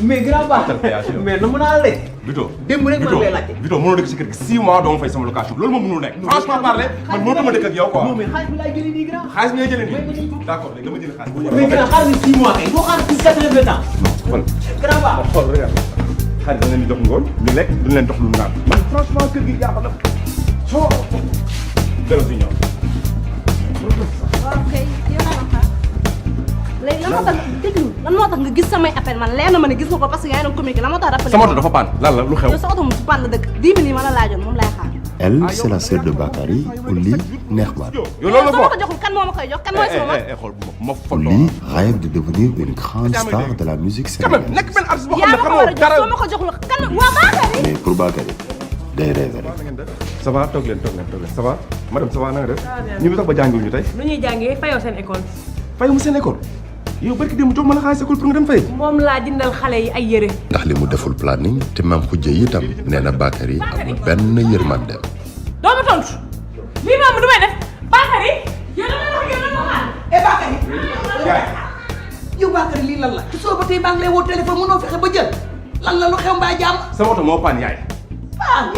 mais grand baax mais na mën naa la Vito démb rek man lay laajte. Vito mënoo dëkk si kër gi 6 mois doo ma fay sama location loolu moom mënul nekk. franchement parler man mënatuma dëkk ak yow quoi. non mais xaalis bi laay jëlee nii grand. xaalis bi ngay jëlee nii d'accord léegi dama jëlee xaalis. mais grand xaalis bi 6 mois kay boo xaalis bi 80 ans. xool grand baax xool regarde xaalis da leen di jox ngoon ñu lekk duñ leen jox lu naan man franchement kër gi jaaxal na soo delloo si ñoom. waaw kay yow laa la xaar léegi lan moo tax déglu lan moo tax nga gis samay appel man leer na ma ne gis nga ko parce que yaa ngi doon communiqué lan moo tax rappelé sama oto dafa paan lan la lu xew. yow sa oto mu si panne la dëkk 10 minutes ma la laajoon moom laay xaar. Elle, c'est la sœur de Bakary, Ouli Nerman. yow loolu la soo ma ko joxul kan moo ma koy jox kan mooy sama mag. xool ma foto. Ouli rêve de devenir une grande star de la musique quand même sénégalaise. nekk benn artiste boo xam yaa ne ma ko war a xamoo jox dara. soo ma ko joxul kan waa Bakary. Mais pour Bakary, day rêve rek. ça va toog leen ça va madame ça va na nga def. ñu ngi tax ba jàngiwuñu tey. lu ñuy jàngee fayoo seen école. fayu mu seen école yow barki démb jox ma la xaalis école pour nga dem fay. moom laa jëndal xale yi ay yére. ndax li mu deful planning te maam xujje itam nee na Bakary amul benn yërmande. doo ma tontu lii moom du may def Bakary yow da nga wax yow da nga xaar. Bakary yow Bakary lii lan la te soo ba tey maa ngi lay woo téléphone mënoo fexe ba jël lan la lu xew mbaa jàmm. sama oto moo paan yaay.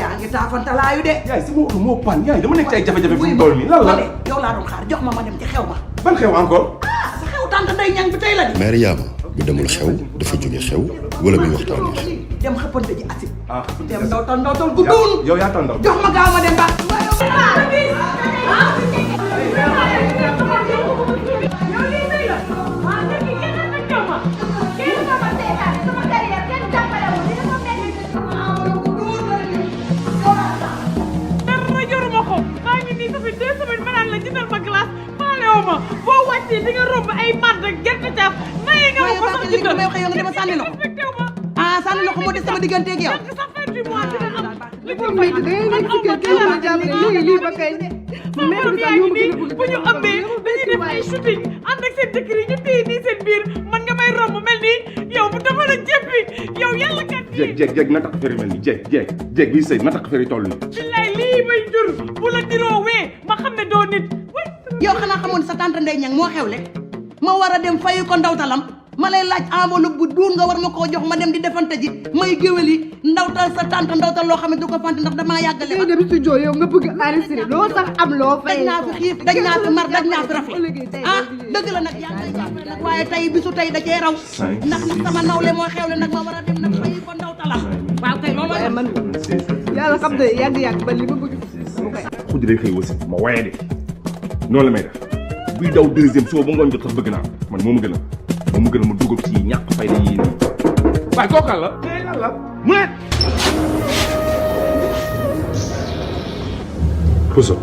yaa ngi taafantalaayu de. yaay sama oto moo paan yaay dama nekk ci ay jafe-jafe fu mu toll nii lan la. yow laa doon xaar jox ma dem ci xew ma. ban xew encore. sa xew tante Ndeye Niang bi tey la di. mère Yama bu demul xew dafa jóge xew wala muy waxtaanee xew. dem xëppante ji acide. xëppante dem ndawtal gu duun. yow yaa tal ndaw. jox ma gaaw ma dem ba. boo wàccee di nga romb ay màdd gerte caaf maye nga ma ko sax ci may waxee yow nga dema sànni loxo sànni loxo moo des sama diggante ak yow sa fin du mois dina am li ko may da ngay nekk ci kër kenn ma jàppale léegi lii ba kay même yaa ngi nii bu ñu ëmbee dañuy def ay shooting ànd ak seen jëkkër yi ñu téye nii seen biir man nga may romb mel nii yow bu dafa la jéppi yow yàlla kat jeeg na takk feri mel nii jeeg bii sëy na takk feri toll nii. billaay lii may jur bu la diroo wee ma xam ne doo nit yow xanaa xamoon sa tante Ndeye Niang moo xewle ma war a dem fayu ko ndawtalam ma lay laaj enveloppe bu duun nga war ma koo jox ma dem di defante ji may géwél yi ndawtal sa tante ndawtal loo xam ne du ko fante ndax damaa yàggale ngay dem studio yow nga bëgg enregistré loo sax am loo fay. daj naa fi xiif daj naa fi mar daj naa fi rafle dëgg la nag yaa ngi nag waaye tey bisu tey da cee raw ndax nag sama nawle moo xewle nag ma war a dem nag fayu ko ndawtalam waaw kay loolu waaye man yàlla xam ne yàgg-yàgg ba li ma bëgg mu koy xuj day xëy wasi ma waye de noonu la may def buy daw deuxième soo ba ngoon jot sax bëgg naa man moo ma gën a ma dugal ci ñàkk fayda yii nii waaye kooku kan la lan la mu ne puso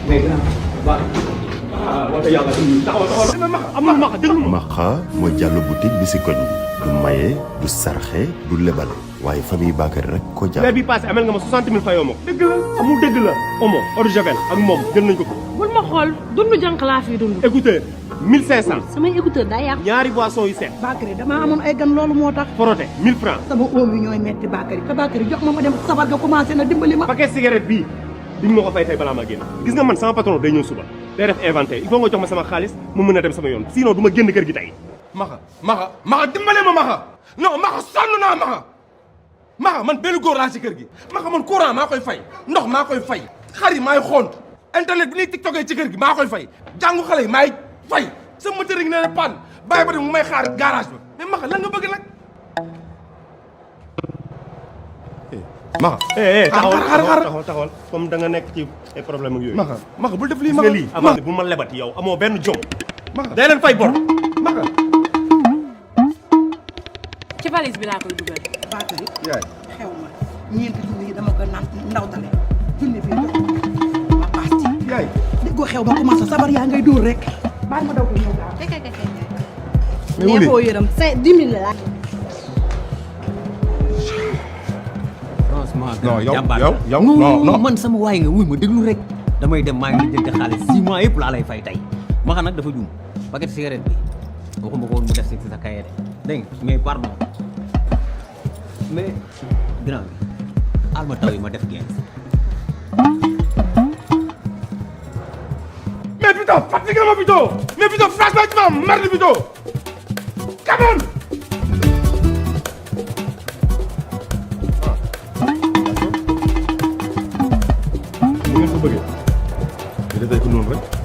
mais grand baax wata yàlla taxawal maxa déglu ma. Maxa mooy jàll boutique bi si koñ bi du maye du sarxe du lebal waaye famille Bakary rek ko jàll. weer bi passé amel nga ma 60 000 fayoo ma ko. dëgg la amul dëgg la omo eau de javel ak moom jël nañ ko ko. bul ma xool dund jànq laa fi dund écouteur 1500. samay écouteur daa yàqu. ñaari boisson yu set. Bakary damaa amoon ay gan loolu moo tax forote 1000 francs. sama oom yi ñooy metti Bakary te Bakary jox ma dem sabar ga commencé na dimbali ma paquet cigarette bii diñ ma ko fay tey balaa maa génn. gis nga man sama patron day ñëw suba day def inventaire il faut nga jox ma sama xaalis mu mën a dem sama yoon sinon du ma génn kër gi tey. maxa dimbale ma maxa non maxa sonn naa maxa man benn góor laa ci kër gi maxa man courant maa koy fay ndox maa koy fay xar yi maay xont internet bi ñuy tiktokee ci kër gi maa koy fay jàngu xale yi maay fay sa moteur yi nee na panne bàyyi ba dem mu may xaar garage ba mais maxa lan nga bëgg nag maxa taxawal comme da nga nekk ci ay problème ak yooyu maxa bul def lii maxa lii avant bu ma lebati yow amoo benn jom maxa day leen fay bor maxa ci valise bi laa koy dugal Bakary yaay xew ma ñeenti junni yi dama ko naan ndawtale junni bi jox ma paas ci yaay déggoo xew ba commencé sabar yaa ngay dóor rek baal ma daw ko ñëw gaaw kay mais wuli koo yërëm 10 000 la. franchement non jàmbaar yow non man sama waay nga wuy ma déglu rek damay dem maa ngi lijjanti xaalis 6 mois yëpp laa lay fay tey ma xam nag dafa juum paquet cigarette bi waxuma ko woon mu def si sa kayit dégg nga mais pardon mais grand bi al ma taw yi ma def 15. mais putain fatigué ma putain mais putain franchement Catch ma merde Vito. Come on. Bu ngeen ko bëggee. Ñu defee ko noonu rek.